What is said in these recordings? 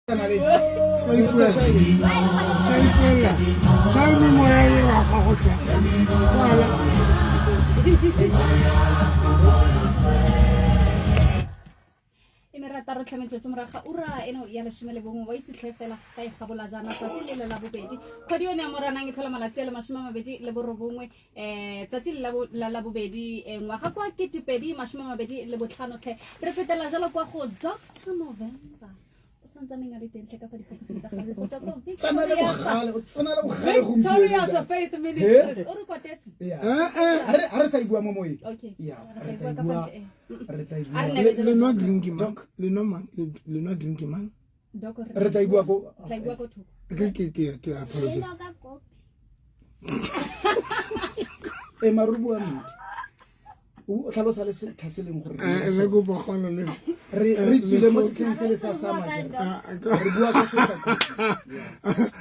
Ska ipuela. Ska ipuela. Tjhai memoya e wa gago tlhe. Kwala. E merataro tlhametsotso morago ga ura eno ya 11 wa itse tlhe fela ka e gabola jaana tsatsi le le la bobedi kgwedi yone ya moranang e tlhola malatsi a le 29 tsatsi le la la bobedi ngwaga kwa 2025 tlhe re fetela jalo kwa go Dr November o santsaneng a le teng tlhe ka fa diphaposing tsa gagwe go tswa ko Victoria's Faith Ministries o re kwatetse. Ha re sa e bua mo moyeng. Okay. Re tla e bua, re tla e A re bua. nele jalo. Le nwa drink mang? Le nwa mang? Le nwa drink mang? Doc, Re tla e bua ko tla e bua ko thoko. Ke apologize. E marubu a nnete. O tlhalosa le setlha se leng gore Le kopa gona le re tswile mo setlheng se le sa sama re bua ka setlha.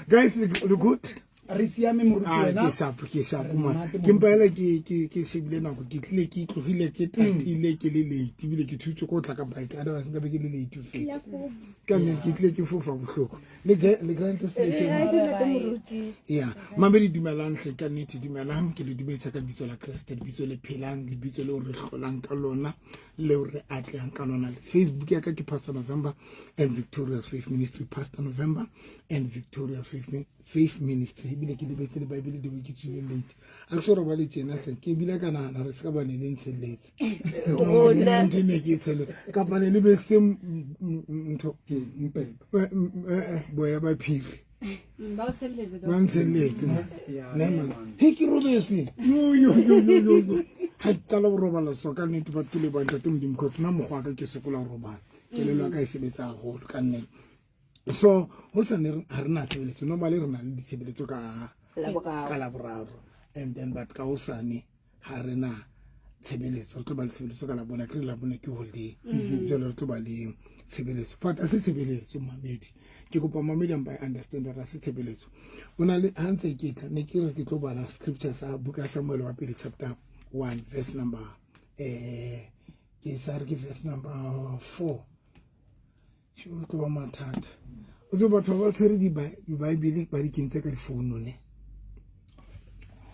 Guys, le good? Re siame moruti Ah, wena. ke sharp, ke sharp Re man. monate. Ke mpa hela ke shebile nako, ke tlile ke tlogile ke tatile ke le late ebile ke thutse ko tla ka bike, otherwise nka be ke le late ho feta. Ka nnete ke tlile ke fofa bohloko. Le grant se le ke. Yeah, mamedi dumelang hle ka nnete dumelang, ke le dumedisa ka lebitso la Kreste, lebitso le phelang, lebitso leo re hlolang ka lona, leo re atlehang ka lona. Facebook ya ka ke Pastor November and Victorious Faith Ministry, Pastor November and Victorious Faith Ministry. Ebile ke lebetse le Bible di ke tswile late. A ke so robale tjena hle, ke bile ka nahana re se ka ba ne le ntshelletse. Rona. Ntho e ne ke e tshele kapa ne le bese ntho Ke mpepe. Boya ba phiri. Ba o tshelletse, Doc. Ba ntshelletse, man. Yeah, Ne, yeah, man. man. He ke robetse. Yo, yo, yo, yo, yo, yo. Ha ke qala ho robala so ka nnete ba ke leboha ntate Modimo, because nna mokgwa wa ka ke sokola ho robala. Kelello ya ka e sebetsa haholo ka nnete. So ho sa ne ha re na tshebeletso, normally re na le ditshebeletso Laboraro. ka Laboraro, and then but ka hosane ha re na tshebeletso, re tlo ba le tshebeletso ka Labone. Ke re Labone ke holiday, jwale re tlo ba le tshebeletso, but a se tshebeletso mamedi, ke kopa mamedi a mpa understand hore a se tshebeletso. O na le ha ntse ke tla ne ke re ke tlo bala scripture sa buka ya Samuel wa pele chapter 1 verse number ke sa re ke verse number 4. Sho, tlo ba mathata. O tsebe batho ba ba tshwere dibaebele ba di kentse ka difounu ne.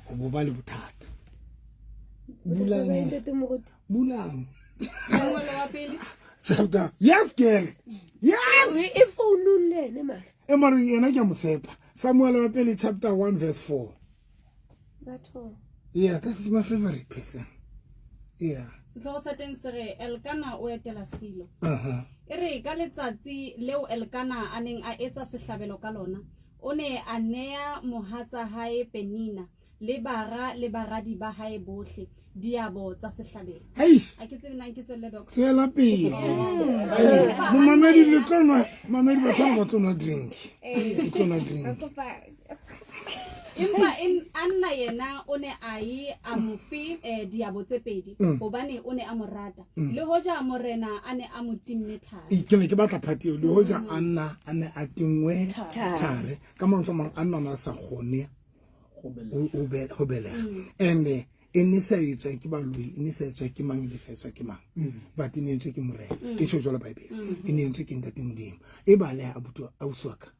Ho bo ba le bothata. Bulang. Ntate Moruti. Bulang. Samuel wa pele. Chapter. Yes, girl. Yes. E founung le ene mara. E mara yena ke a mo tshepa. Samuel wa pele chapter 1 verse 4. Batho. Yeah, this is my favorite person. Yeah. Setlhogo sa teng se re Elkana o etela Silo. Uh-huh. E re ka letsatsi leo Elkana a neng a etsa sehlabelo ka lona, o ne a nea mohatsa hae Penina le bara le baradi ba hae bohle diabo tsa sehlabelo. Hei. A ke tsebe nang ke tswelle, Doc. Tswela pele. Momamedi le tlo nwa, mamedi ba tshwana ba tlo nwa drink. Le tlo nwa drink. Empa Anna yena o ne a ye a mo fe diabo tse pedi hobane o ne a mo rata. Le hoja morena a ne a mo timme thare. Ke ne ke batla party eo, le hoja Anna a ne a tingwe thare. Ka mantswe a mang, Anna o ne a sa kgone ho beleha. And e ne sa etswa ke baloi, e ne sa etswa ke mang, e ne sa etswa ke mang. But e ne entswe ke morena. Ke tjho jwalo Bible. E ne entswe ke ntate Modimo. E baleha abuti wa ausi wa ka.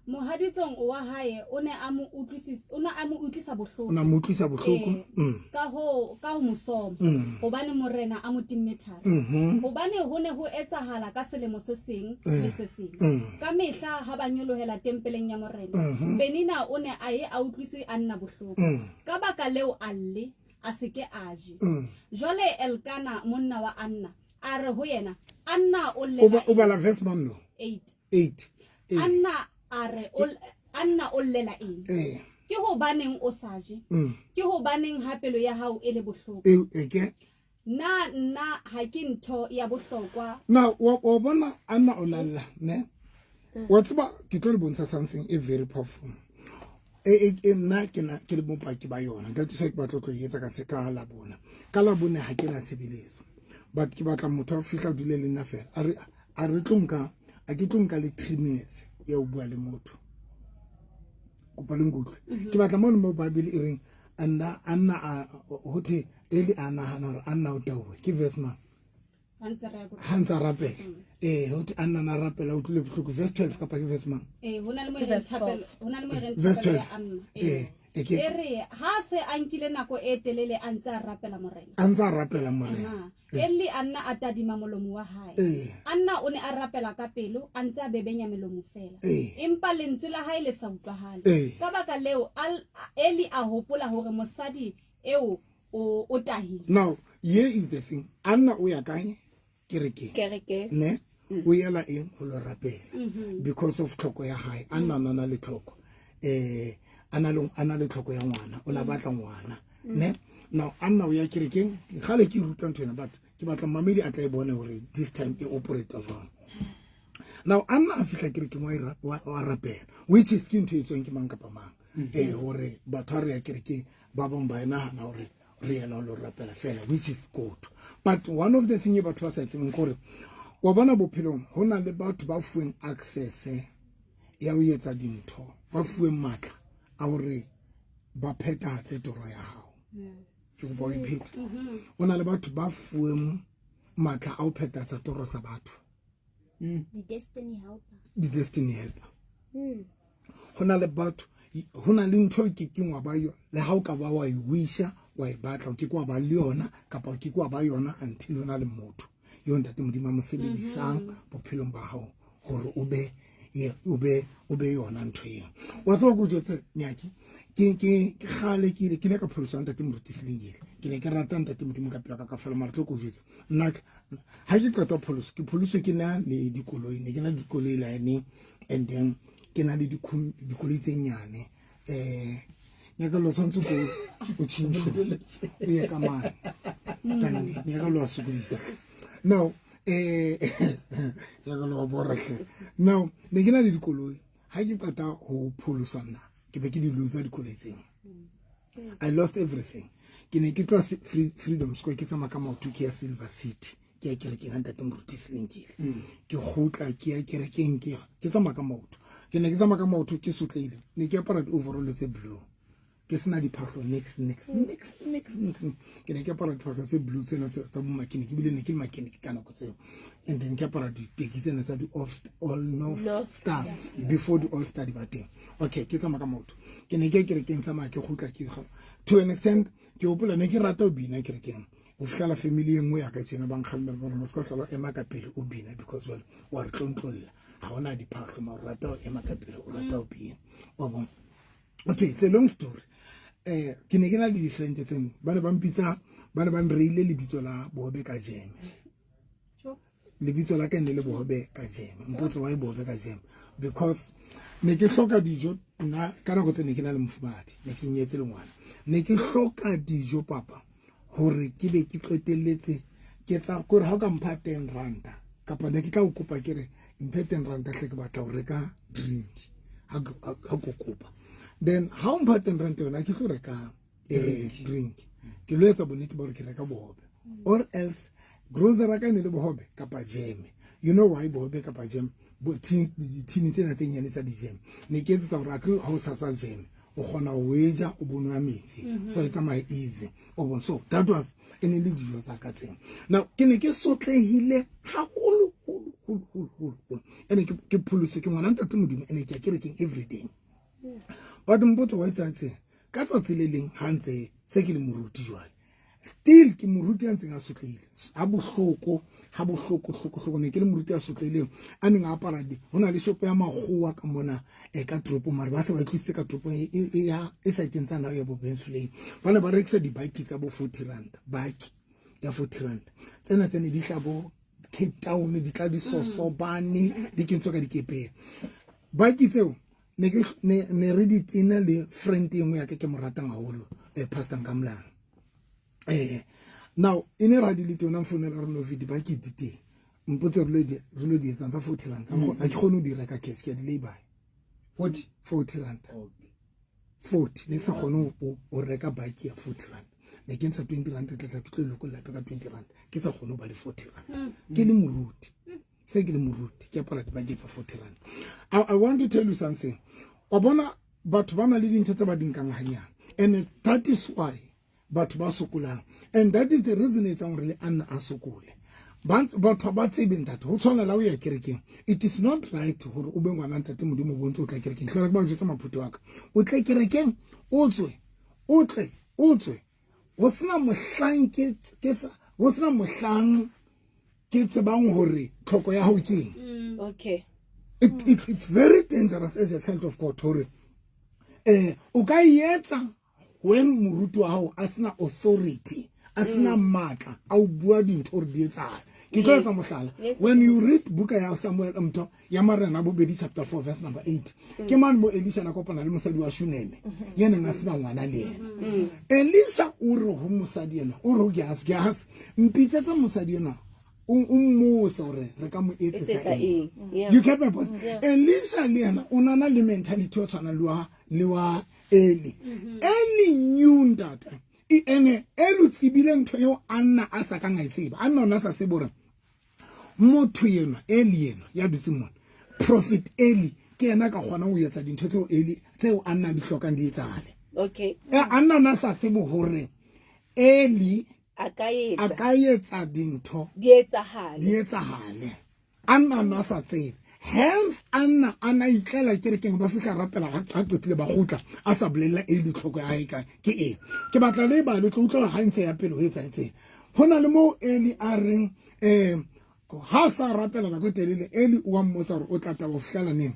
Mohaditsong wa hae o ne a mo utlwisisa, o ne a mo utlwisa bohloko. O ne a mo utlwisa bohloko. Ka ho ka ho mo soma hobane morena a mo timme thare. Hobane ho ne ho etsahala ka selemo se seng le se seng. Ka mehla ha ba nyolohela tempeleng ya morena, Penina o ne a ye a utlwise Anna bohloko. Ka baka leo a lle, a se ke a je. Jwale Elkana monna wa Anna a re ho yena, Anna o llela O bala verse mang no? 8. 8. Anna a re o Anna o llela eng? Ke hobaneng o sa je? Ke hobaneng ha pelo ya hao e le bohloko? E ke Na nna ha ke ntho ya bohlokwa? Na wa bona Anna o nalla ne? Wa tseba ke tlo le bontsha something e very powerful. E nna ke na ke le bopaki ba yona. That is why ke batla tlo etsa ka se ka la bona. Ka la bone ha ke na tshebeletso. But ke batla motho a fihla dule le nna fela. A re tlo nka, a ke tlo nka le 3 minutes ya ho bua le motho. Kopa le nkutlwe. Ke batla mono mo Bible e reng Anna a ho thwe Eli a nahana hore Anna o tauwe. Ke verse mang? Ha ntse a rapela. Ee, ho thwe Anna na rapela o tlile bohloko. Verse 12 kapa ke verse mang? Ee, ho na le mo e reng thapelo, ho na le mo e reng Verse thapelo ya 12. Anna. Ee, e ke E re ha se a nkile nako e telele a ntse a rapela Morena. a ntse a rapela Morena. Aha. Eli a nna a tadima molomo wa hae. Ee. Anna o ne a rapela ka pelo a ntse a bebenya melomo fela. Ee. Empa lentswe la hae le sa utlwahale. Ee. Ka baka leo Eli a hopola hore mosadi eo o o tahile. Now, here is the thing. Anna o ya kae? Kerekeng. Kerekeng. Ne? O yela eng ho lo rapela. Because of tlhoko ya hae. Anna na na le tlhoko. Ana le ana le tlhoko ya ngwana. O na batla ngwana. Ne? Now Anna o ya kerekeng. Kgale ke ruta ntho ena but ke batla mamedi a tla e bone hore this time e operate jwang. Now Anna a fihla kerekeng wa rapela, which is ke ntho e tswang ke mang kapa mang. Hore batho ha re ya kerekeng ba bang ba e nahana hore re ela lo rapela fela, which is good. But one of the thing e batho ba sa tsebeng ke hore wa bona bophelong ho na le batho ba fuweng access ya ho etsa dintho, ba fuweng matla a hore ba phethahatse toro ya hao. Ke kopa o e phete. Ho na le batho ba fuweng matla a ho phethahatsa toro tsa batho. Di-destiny helper. Di-destiny helper. Ho na le batho, ho na le ntho e ke keng wa ba yona, le ha o ka ba wa e wisha, wa e batla, o ke ke wa ba le yona, kapa o ke ke wa ba yona until o na le motho eo Ntate Modimo a mo sebedisang bophelong ba hao hore o be ye, o be, o be yona ntho eo. Wa tseba ke o jwetse, Nyaki, ke kgale ke ile, ke ile ka pholoswa Ntate Moruti Selengile. Ke ne ke rata Ntate Modimo ka pelo ka ka fela, mara tlo ke o jwetse. Nna ha ke qeta ho pholoswa, ke pholoswe ke na le dikoloi, ne ke na le dikoloi line, and then ke na le dikoloi tse nyane. Nyaka lo tshwanetse ko o tjhentjhe, o ye ka mane. Ka nnete, nyaka lo a sokodisa. Now, nyaka lo a bora hle. Now, ne ke na le dikoloi. Ha ke qeta ho pholoswa nna, ke be ke di loser dikoloi tseo. I lost everything. Ke ne ke tloha Freedom Square, ke tsamaya ka maoto ke ya Silver City. Ke ya kerekeng ha Ntate Moruti Selengile. Ke kgutla ke ya kerekeng, ke tsamaya ka maoto. Ke ne ke tsamaya ka maoto ke sotlehile. Ne ke apara di-overall tse blue. Ke sena diphahlo nix, nix, nix, nix, nix. Ke ne ke apara diphahlo tse blue tsena tsa bo makeneke, ebile ne ke le makeneke ka nako tseo. And then ke apara diteki tsena tsa di-off all North North Star, before the All Star di ba teng. Okay, ke tsamaya ka maoto. Ke ne ke ya kerekeng, tsamaya ke kgutla ke to an extent, ke hopola ne ke rata ho bina kerekeng. Ho fihlela family e nngwe ya ka tjena ba nkgalmela ba re, o se ka hlola o ema ka pele o bina because jwale wa re tlontlolla. Ha hona diphahlo, mara o rata ho ema ka pele, o rata ho bina. Wa bona? Okay, it's a long story. Ke ne ke na le di-friend tse nngwe. Ba ne ba mpitsa, ba ne ba nreile lebitso la Bohobe ka jeme. Lebitso la ka ne le Bohobe ka jeme. Mpotse why Bohobe ka jeme? Because ne ke hloka dijo nna ka nako tse ne ke na le mofumahadi, ne ke nyetse le ngwana. Ne ke hloka dijo papa hore ke be ke qetelletse ke tsa kore ha o ka mpha 10 ranta kapa ne ke tla o kopa ke re mphe 10 ranta hle ke batla ho reka drink. Ha ke kopa. Then ha o mpha 10 ranta yona ke tlo reka drink. Ke lo etsa bonnete ba hore ke reka bohobe. Or else grocery ya ka e ne le bohobe kapa jeme. You know why bohobe kapa jeme? Bo dithini tsena tse nyane tsa dijeme. Ne ke etsetsa hore akere ha o tshasa jeme, o kgona ho e ja, o bo nwa metsi. So e tsamaya easy. O bona? So that was e ne le dijo tsa ka tseo. Now ke ne ke sotlehile haholo, holo, holo, holo, holo, holo. Ene ke pholoswe ke ngwana Ntate Modimo, ene ke ya kerekeng every day. But mpotse wa etsang tse? Ka tsatsi le leng ha ntse se ke le moruti jwale. Still ke moruti a ntseng a sotlehile. Ha bohloko, ha bohloko, hloko, hloko. Ne ke le moruti a sotlehileng, a neng a apara di, ho na le shopo ya makgowa ka mona, ka toropong, mara ba se ba tlisitse ka toropong e sa teng tsa nao ya bo Bensuleng. Ba ne ba rekisa dibaki tsa bo 40 rand, baki ya 40 rand. Tsena tse ne di tla bo Cape Town, di tla di sosobane, di kentswe ka dikepeng. Baki tseo ne ke ne, ne re di tena le friend e nngwe ya ka ke mo ratang haholo, Pastor Nkamlana. Now e ne ra di le teng, mfounela re no vidi ba ke di teng. Mpotse re lo di etsang tsa 40 rand. Ha ke kgone ho di reka cash, ke a di lay-by. 40? 40 rand. Okay. 40. Ne ke sa kgone ho reka baki ya 40 rand. Ne ke ntsha 20 rand, tla tla ke tlo lokolla hape ka 20 rand. Ke sa kgone ho ba le 40 rand. Ke le moruti. Se ke le moruti, ke apara dibaki tsa 40 rand. I want to tell you something. Wa bona batho ba na le dintho tse ba di nkang hanyane. And that is why batho ba sokolang. And that is the reason e etsang hore le Anna a sokole. Batho ba tsebe ntate ho tshwana la o ya kerekeng. It is not right hore o be ngwana ntate Modimo o bontse o tla kerekeng. Hlola ke ba jwetsa maphuto wa ka. O tle kerekeng, o tswe, o tle, o tswe. Ho sena mohlang ke ho sena mohlang ke tsebang hore tlhoko ya hao ke eng. Okay. It's very dangerous as a child of God hore o ka etsa when moruti wa hao a sena authority, a sena matla, a o bua dintho hore di etsahale. Ke tlo etsa mohlala. When you read buka ya Samuel mtho ya Marena bobedi chapter 4 verse number 8, ke man mo Elisha na kopana le mosadi wa Shuneme, yena nga sena ngwana le yena. Elisha o re ho mosadi ena, o re ho Gehazi, mpitsetse mosadi ena, o mmotse hore re ka mo etsetsa eng. You get my point? Elisha le yena o nana le mentality o tshwanang le wa Eli. Eli knew ntate. Ene Eli o tsebile ntho eo Anna a sa kang a e tseba. Anna o na sa tsebe hore motho enwa Eli enwa ya dutseng mona, Prophet Eli ke yena ka kgonang ho etsa dintho tseo Eli tseo Anna di hlokang di etsahale. Okay. Anna o na sa tsebe hore Eli a ka etsa dintho di etsahale. Anna na sa tsebe. Hence Anna ana itlela kerekeng ba fihla rapela ha qetile ba kgutla a sa bolella Eli tlhoko ya hae ke eng. Ke batla le ba le tlo utlwa ha ntse ya pele ho etsahetseng. Ho na le mo Eli a reng ha sa rapela nako e telele Eli o a mmotsa hore o tla taba ho fihlela neng.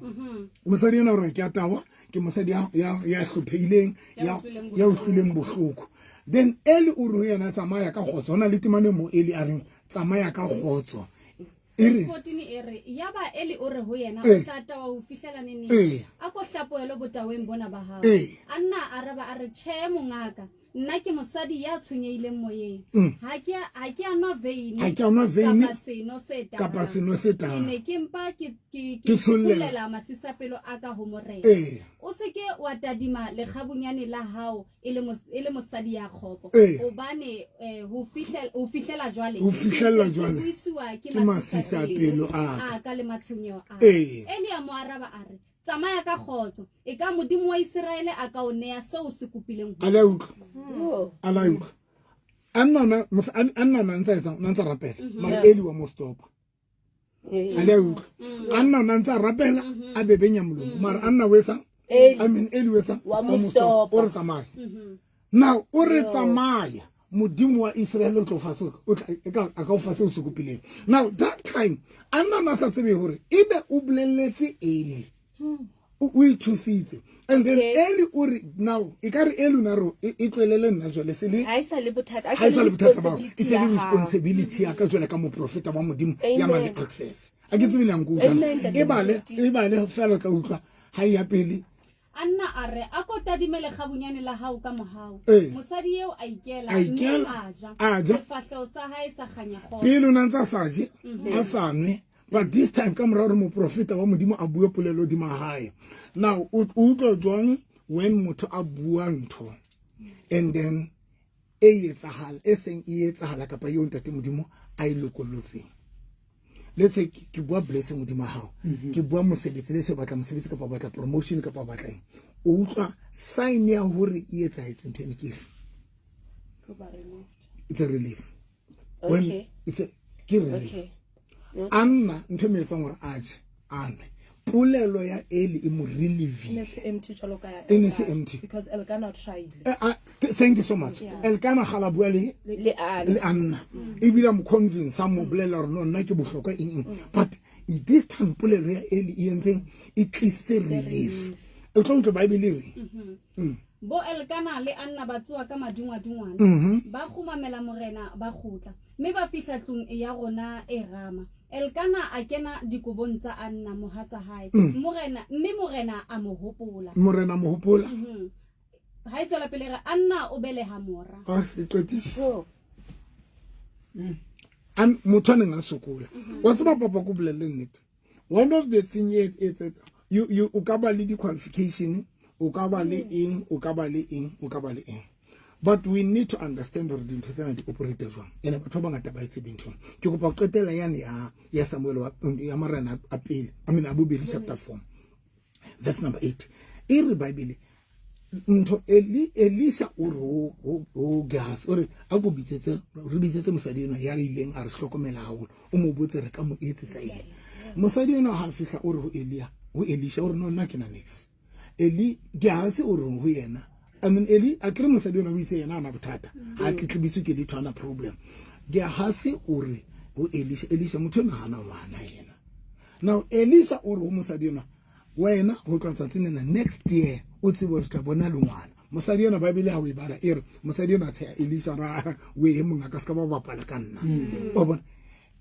Mosadi ena o re ke a tawa, ke mosadi ya hlophehileng, ya utlwileng bohloko. Then Eli o re ho yena tsamaya ka kgotso. Ho na le temane mo Eli a reng tsamaya ka kgotso. Ere 14 ere ya ba Eli o re ho yena o tla tawa ho fihlela neng? A ko hlapoelo botaweng bona ba hao. Anna a raba a re tjhe mongaka, nna ke mosadi ya tshwenyehileng moyeng. Ha ke a nwa veine kapa seno se tang. Ke ne ke mpa ke tshollela masisapelo a ka ho Morena. O se ke wa tadima lekgabunyane la hao e le mosadi ya kgopo, hobane ho fihlela jwale buisiwa ke masisapelo a ka le matshwenyeho a. Eli a mo araba a re tsamaya ka kgotso, e ka Modimo wa Iseraele a ka o neya seo se kopileng ho. Ala utlwa. Ala utlwa. Anna Anna ntse rapela. Mara Eli wa mo stopa. Ala utlwa. Anna ntse rapela a bebenya molomo. Mara Anna o etsa I mean Eli o etsa wa mo stopa. O re tsamaya. Now o re tsamaya. Modimo wa Israel o tlo fa seo o tla a ka o fa seo se kopileng. Now that time Anna na sa tsebe hore ebe o bolelletse Eli. O ithusitse. And then Eli o re now e ka re Eli o na re e tlwelele nna jwale se le ha e sa le bothata, ha e sa le bothata ba e se le responsibility ya ka jwale ka moprofeta wa Modimo ya nang le access. A ke tsebe le yang go utlwa. E bale fela tla utlwa ha ya pele. Anna a re a ko tadime lekgabunyane la hao ka mohau. Mosadi eo a ikela mme a ja. Sefahleho sa hae sa kganya kgotso. Pele o na ntse a sa je, a sa nwe. But this time ka mora hore moprofeta wa Modimo a bue polelo hodima hae. Now o utlwa jwang when motho a bua ntho and then e etsahala e seng e etsahala kapa eo ntate Modimo a e lokollotseng. Let's say ke bua blessing hodima hao, ke bua mosebetsi, let's say o batla mosebetsi kapa o batla promotion kapa o batla eng. O utlwa sign ya hore e etsahetse ntho eno ke efe? It's a relief. When it's a ke relief. Anna ntho e mo etsang hore a je, a nwe. Polelo ya Eli e mo relievile. E ne se empty jwalo ka E ne se empty. Because Elkana tried. Thank you so much. Elkana gala bua le Anna. Ebile mo convince a mo bolella hore no nna ke bohlokwa eng eng. But this time polelo ya Eli e entseng e tlise relief. O tlo utlwa Bible e reng? Bo Elkana le Anna ba tsoa ka madungwadungwana. Ba kgumamela Morena ba kgutla. Mme ba fihla tlung ya rona e Rama. Elkana a kena dikobong tsa Anna mohatsa hae. Morena mme Morena a mo hopola. Morena mo hopola. Ha e tswela pele re Anna o beleha mora. E qetile. An motho a neng a sokola. Wa tseba papa ko bolelle nnete. One of the thing is you o ka ba le di qualification, o ka ba le eng, o ka ba le eng, o ka ba le eng. But we need to understand hore dintho tsena di operate jwang. Ene batho ba bangata ba e tsebe ntho. Ke kopa ho qetela yane ya Samuel ya Marena a pele, I mean a bobedi chapter 4 verse number 8. E re Bible Ntho Eli Elisha o re ho Gehazi o re a ko bitsetse re bitsetse mosadi enwa ya ileng a re hlokomela haholo o mo botse re ka mo etsetsa eng. Mosadi enwa ha fihla o re ho Elia ho Elisha o re no nna ke na nix. Eli Gehazi o re ho yena I mean Eli a kere mosadi enwa o itse yena ana bothata ha tletlebiswe ke letho ana problem. Gehazi o re ho Elisha Elisha motho enwa hana ngwana yena. Now Elisa o re ho mosadi enwa Wena ho tloha tsatsing lena next year o tsebe hore tla bona le ngwana. Mosadi enwa Bible ha o e bala e re mosadi enwa tsheha Elisa ra we e mong a ka se ka ba bapala ka nna. O bona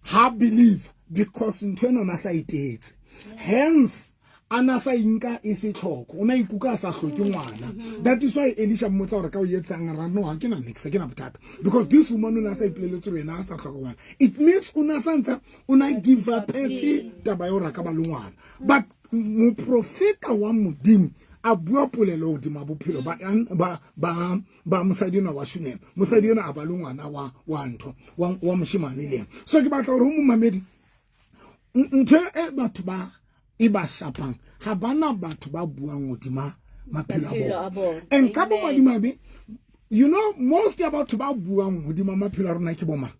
ha believe because ntho ena o na sa itetse. Hence a na sa inka e se tlhoko o na ikuka a sa hloke ngwana. That is why Elisha mmotsa hore ka o etsang ra no ha ke na nix ke na bothata because this woman o na sa ipoleletse hore yena a sa hloka ngwana. It means o na sa ntse o na give up taba ya hore a ka ba le ngwana. But moprofeta wa Modimo a bua polelo hodima bophelo ba ba ba ba mosadi enwa wa Shunem. Mosadi enwa a ba le ngwana wa wa ntho wa wa moshemane le. So ke batla hore ho momamedi ntho e batho ba e ba shapang ha bana batho ba buang hodima maphelo a bona. And ka bomadimabe you know most ya batho ba buang hodima maphelo a rona ke bomang?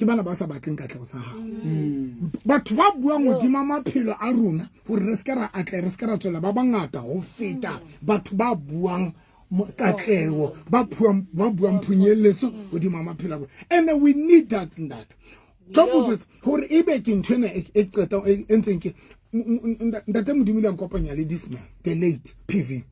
Ke bana ba sa batleng katlego tsa gago. Batho ba buang godima maphelo a rona gore re seke ra atle re seke ra tswela ba bangata go feta batho ba buang katlego ba buang ba buang phunyeletso godima maphelo a bona. And we need that and that. Tlo go gore e be ke ntho ena e qeta e ntseng ke ntate Modimo ile a nkopanya le this man the late PV.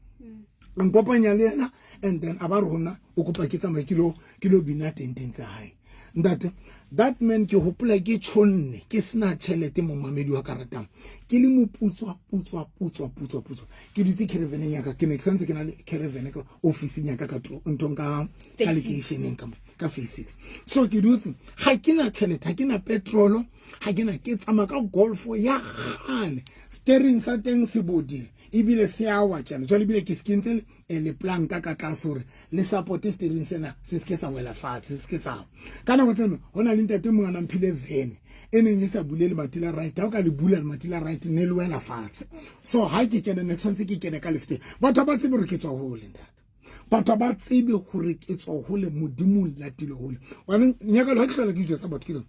A nkopanya le yena and then a ba rona o kopa ke tsamaye ke lo bina tenteng tsa hae. Ntate that man ke hopola ke tjhonne ke sena tjhelete momamedi wa ka ratang ke le moputswa putswa putswa putswa putswa ke dutse caravaneng ya ka ke ne ke santse ke na le caravan ka office ya ka ka nthong ka ka lekeisheneng ka ka phase 6 so ke dutse ga ke na tjhelete ga ke na petrol ga ke na ke tsamaya ka golf ya kgale steering sa teng se bodile ebile se a wa tjana jwale ebile ke se kentse le planka ka tlase hore le support steering sena se seke sa wela fatshe se seke sa ka nako tseno ho na le ntate mongwe a nang phile vene e neng e sa bule lemati la right ha o ka le bula lemati la right ne le wela fatshe so ha ke kene ne tshwanetse ke kene ka lefteng batho ba tsebe hore ke tswa hole ntate batho ba tsebe hore ke tswa hole modimong latile hole wa nyaka le ha ke hlola ke jwetsa batho ke re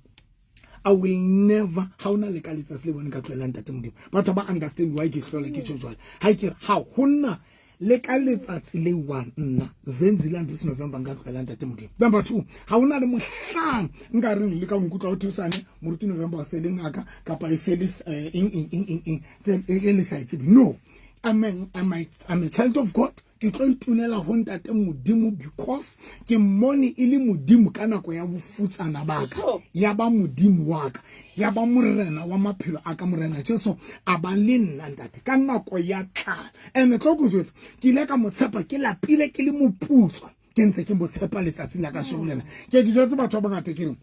I will never ha ona le ka letsatsi le bone ka tlohela ntate Modimo batho ba understand why ke hlola ke tjho jwale ha ke re ha hona le ka letsatsi le one nna Zenzile Andries November nka tlohela ntate Modimo. Number 2 ha hona le mohlang nka reng le ka nkutlwa o thusane moruti November o se le ngaka kapa e se le eng eng eng eng eng tse e le sa e tsebe. No, I'm a child of God. Ke tlo itulela ho ntate Modimo because ke mmone e le Modimo ka nako ya bofutsana ba ka ya ba Modimo wa ka ya ba morena wa maphelo a ka morena Jesu a ba le nna ntate ka nako ya tlala. And tlo go jwetsa ke ile ka mo tshepa ke lapile ke le moputswa ke ntse ke mo tshepa letsatsi la ka shoko lena. Ke ke jwetse batho ba bangata ke re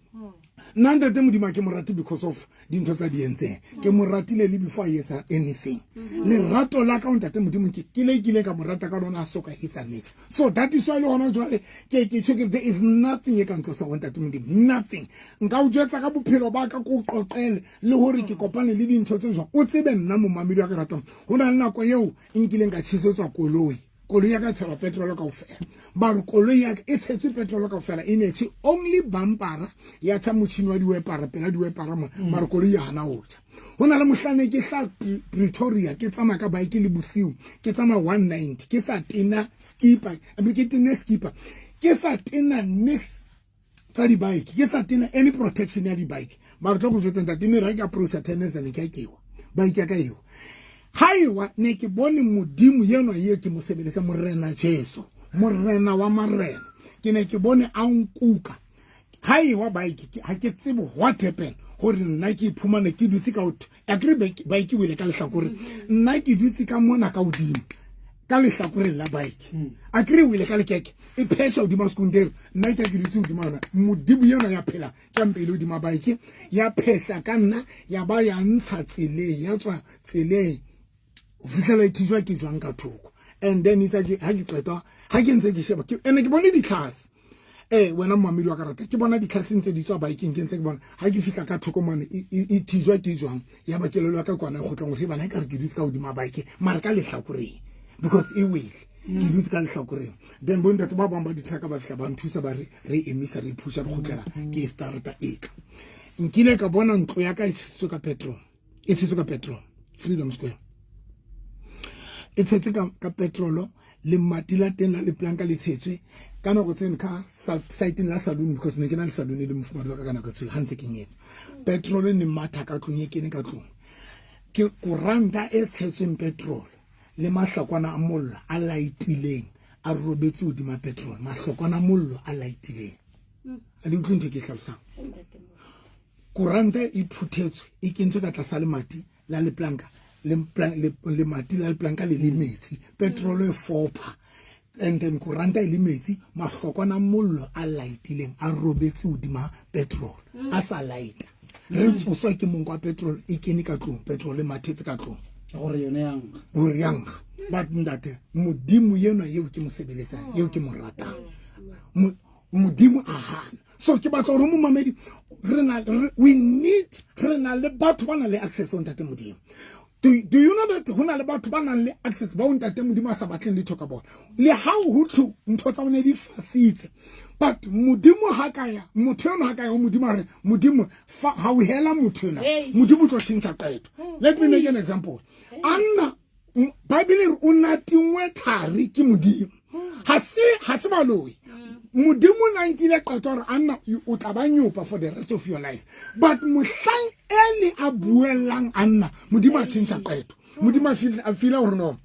nna ntate Modimo ke mo rate because of dintho tsa di entseng ke mo ratile le before a etsa anything. Lerato la ka ntate Modimo ke ke le kile ka mo rata ka lona a soka etsa nix. So that is why le hona jwale ke ke tjho ke there is nothing e ka ntlosa ho ntate Modimo, nothing. Nka o jwetsa ka bophelo ba ka ko qoqele le hore ke kopane le dintho tse jwang o tsebe nna momamedi wa ka ratang ho na le nako eo nkileng ka tjhesetswa koloi. Koloi ya ka tshelwa petrol kaofela ba re koloi ya ka e tshetswe petrol kaofela e ne tjhe only bumpera ya tjha motjhini wa diwepara pela diwepara mo ba re koloi ya hana ho tjha. Ho na le mohlane ke hla Pretoria ke tsamaya ka bike le bosiu ke tsamaya 190 ke sa tena skipper I mean ke tene skipper ke sa tena nix tsa di-bike ke sa tena any protection ya di-bike ba re tlo go jwetsa ntate mme ra ke approacha tennis ne ke kewa bike ya ka eo ha ewa ne ke bone Modimo yenwa ye ke mo sebeletsa morena Jesu morena wa marena ke ne ke bone a nkuka ha ewa bike ha ke tsebe what happened hore nna ke iphumane ke dutse ka akere bike wele ka lehlakore nna ke dutse ka mona ka hodimo ka lehlakoreng la bike akere wele ka lekeke e phesha hodima sekundere nna ke ke dutse hodima yona Modimo yona ya phela ke mpele hodima bike ya phesha ka nna ya ba ya ntsha tseleng ya tswa tseleng ho fihlela e thijwa ke jwang ka thoko. And then itse ke ha ke qeta ha ke ntse ke sheba ke ene ke bone ditlhase wena momamedi wa ka rata ke bona ditlhase ntse di tswa bikeng ke ntse ke bona ha ke fihla ka thoko mane e thijwa ke jwang ya ba kelelo ya ka kwana e kgotlang hore bana e ka re ke dutse ka hodima bike mara ka lehlakoreng because e wele. Ke dutse ka lehlakoreng. Then bontate ba bang ba ditlhaka ba fihla ba nthusa, ba re re emisa, re phusha, re kgutlela ke starta e tla. Nkile ka bona ntlo ya ka e tshetswe ka petrol, e tshetswe ka petrol, Freedom Square e tshetse ka petrolo, le mati la teng la leplanka le tshetswe ka nako tseno ka siteng la saloon, because ne ke na le saloon le mofumadi wa ka ka nako tseo ha ntse ke nyetse. Petrol e ne matha ka tlung, e kene ka tlung, ke koranta e tshetsweng petrol le mahlakwana a mollo a laitileng a robetse hodima petrol, mahlokwana a mollo a laitileng. A le utlwe ntho e ke e hlalosang? Koranta e phuthetswe, e kentswe ka tlasa lemati la leplanka, lemati la leplanka le le metsi, petrol e fopha, and then koranta e le metsi, mahlokwana a mollo a laitileng a robetse hodima petrol, a sa laita. Re tsoswa ke monko wa petrol e kene ka tlung, petrol e mathetse ka tlung, gore yone ya nkga, gore ya nkga. But ntate Modimo enwa eo ke mo sebeletsang, eo ke mo ratang, Modimo a hana. So ke batla gore momamedi, re na we need, re na le batho ba nang le access ho ntate Modimo. Do you know that ho na le batho ba nang le access ba o ntate Modimo a sa batleng letho ka bona? Le ha ho thwe ntho tsa bone di fasitse, but Modimo ha ka ya, motho eno ha ka ya ho Modimo a re, Modimo fa ha o hela motho ena, Modimo o tlo tjhentjha qeto. Let me make an example. Anna, Bible e re o natingwe thari ke Modimo. Ha se baloi. Modimo na nkile qeto hore Anna o tla ba nyopa for the rest of your life. But mohlang Eli a buellang Anna, Modimo a tjhentjha qeto. Modimo a feel hore no,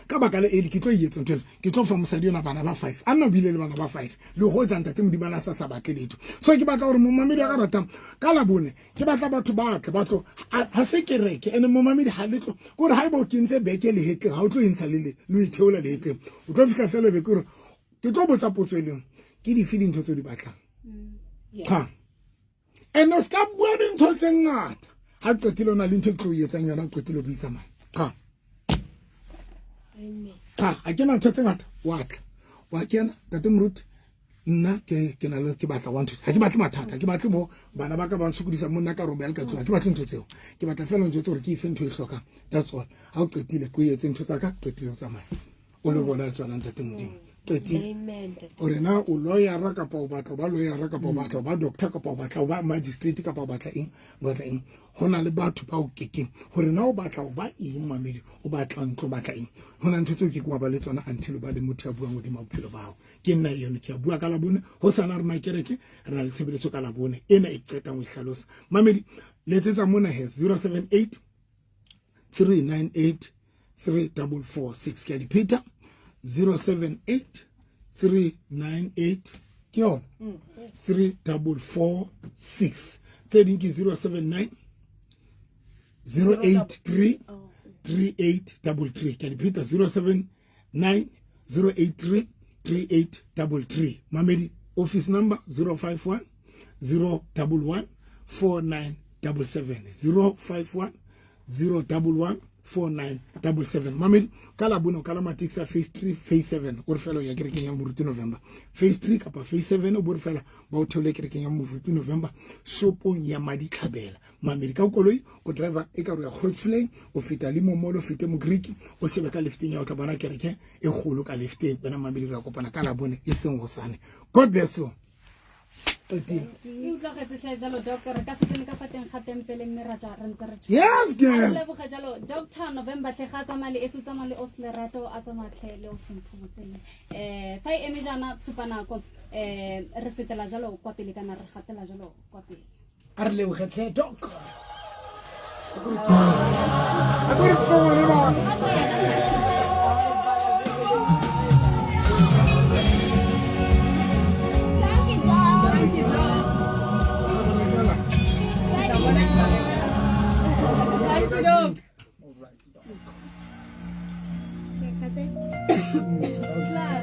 ka baka le Eli ke tlo e etsa ntho ena, ke tlo fa mosadi yona bana ba 5. Anna o bile le bana ba 5 le hoja ntate Modimo a na sa batle letho. So ke batla hore momamedi wa ka ratang ka Labone, ke batla batho ba tle, ba tlo, ha se kereke. Ene momamedi ha le tlo, ke hore ha eba o kentse beke lehetleng, ha o tlo e ntsha le o e theola lehetleng, o tlo fihla fela be ke hore ke tlo botsa potso e leng, ke dife dintho tse o di batlang? Cha. Ene o ska bua dintho tse ngata. Ha qetile o na le ntho e tlo e etsang yona, o qetile o buisa mang. Cha. Cha, ha ke na ntho tse ngata, wa tla. Wa kena, ntate Moruti, nna ke na le, ke batla 1 2, ha ke batle mathata, ke batle mo bana ba ka ba nsokodisa monna ka robela ka tlung, ha ke batle ntho tseo. Ke batla fela ntho tse hore ke ife ntho e hlokang. That's all. Ha o qetile, ke etse ntho tsa ka, qetile o tsamaya. O le bona le tsona ntate Modimo. Qetile. Hore na o lawyer kapa o batla ho ba lawyer kapa o batla ho ba doctor kapa o batla ho ba magistrate kapa o batla eng, o batla eng. Ho na le batho ba o kekeng hore na o batla ho ba eng, mamedi, o batla ntlo, o batla eng. Ho na ntho tseo ke ke wa ba le tsona until o ba le motho ya buang hodima bophelo ba hao. Ke nna eno, ke a bua ka Labone, ho sana rona kereke, re na le tshebeletso ka Labone ena e qetang ho e hlalosa. Mamedi, letsetsa mona he 078 398 3446. Ke a di pheta, 078 398 ke yona 3446. Tse ding ke 079 083 3833. Ke a di pheta, 079 083 3833. Mamedi, office number 051 011 4977, 051 011 4977. Mamedi, ka Labone o kalama taxi ya phase 3, phase 7, o re fela o ya kerekeng ya Moruti November. Phase 3 kapa phase 7, o bo re fela ba o theole kerekeng ya Moruti November, shopong ya Maditlhabela. Mamedi, ka koloi o driver e ka re ya Grootfontein, o feta le momolo, o fete Mogriki, o shebe ka lefteng ya o tla bona kereke e kgolo ka lefteng. Wena mamedi, re kopana ka Labone e seng hosane. God bless you. Qetile. E utlwagetse tlhe jalo, Doc, re ka se tsene ka fa teng ga tempele mme ra tswa re ntse re tshwana. Yes, girl. Re leboge jalo, Doctor November tlhe, ga a tsamaya le esi, o tsamaya le Oslerato, a tsamaya tlhe le o Semphomotseng. Fa e eme jaana tshupanako, re fetela jalo kwa pele kana re gatela jalo kwa pele. A re leboge tlhe, Doc. Thank you, Doc. Thank you, Doc. Klaar.